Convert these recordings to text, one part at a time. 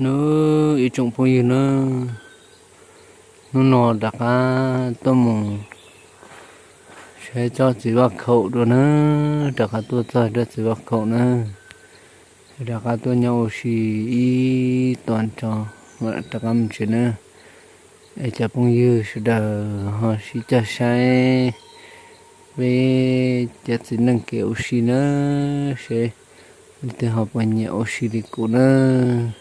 Nawb ib tsoom phooj ywg nawb, hnub no rov qab tuaj mus saib tsob txiv vaj khaum dua nawb, rov qab tuaj txog tsob txiv vaj khaum nawb, rov qab tuaj nyob ua si ib tag hmo, rov qab mus tsev nawb. Es cov phooj ywg sawv daws ho sib cog saib peb cov txiv neej kev ua si nawb, seb leej twg ho puas nyiam ua si li kuv nawb.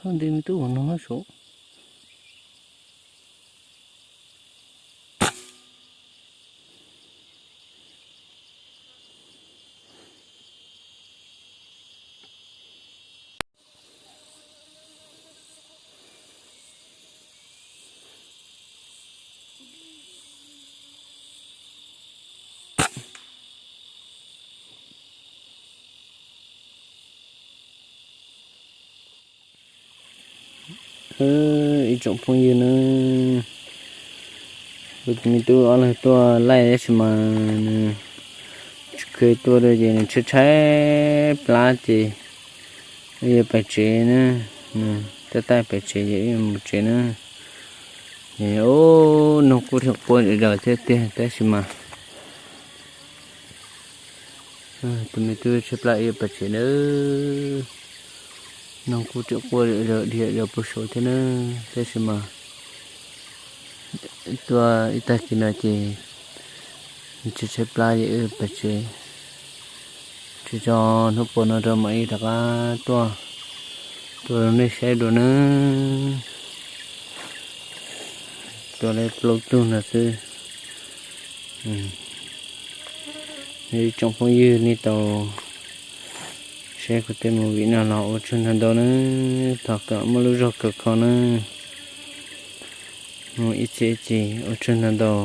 Thaj nti me tub ua no saud. Ib tsoom phooj ywg nawb, kuv tus me tub ob leeg tuaj laij tab sis mas nws tsis kheev tuaj ces nws tshaib tshaib plab ces yuav pais tsev na, nws tab taij pais tsev ces wb mus tsev na. Ces ub, nug kuj thiaj quaj zom zaws thiab tiag tab sis mas Tus me tub tshaib plab wb pais tsev nawb. Nag kuj tseem quaj zom zaws dhia zom zaws puag saud thiab nawb, tab sis mas tuaj ib tag kis no ces nws tsis tshaib plab ces wb pais tsev. Tsis tso hnub puas no rau mam li rov qab tuaj, tuaj rau nej saib dua nawb. Tuaj li plaub tug no xwb. Ib tsoom phooj ywg nej tau saib kuv tej movie no los ua tsaug ntau ntau nawb, thov kom muaj lub zog kawg kho nawb. Mus ib txhis ib txhis ua tsaug ntau ntau.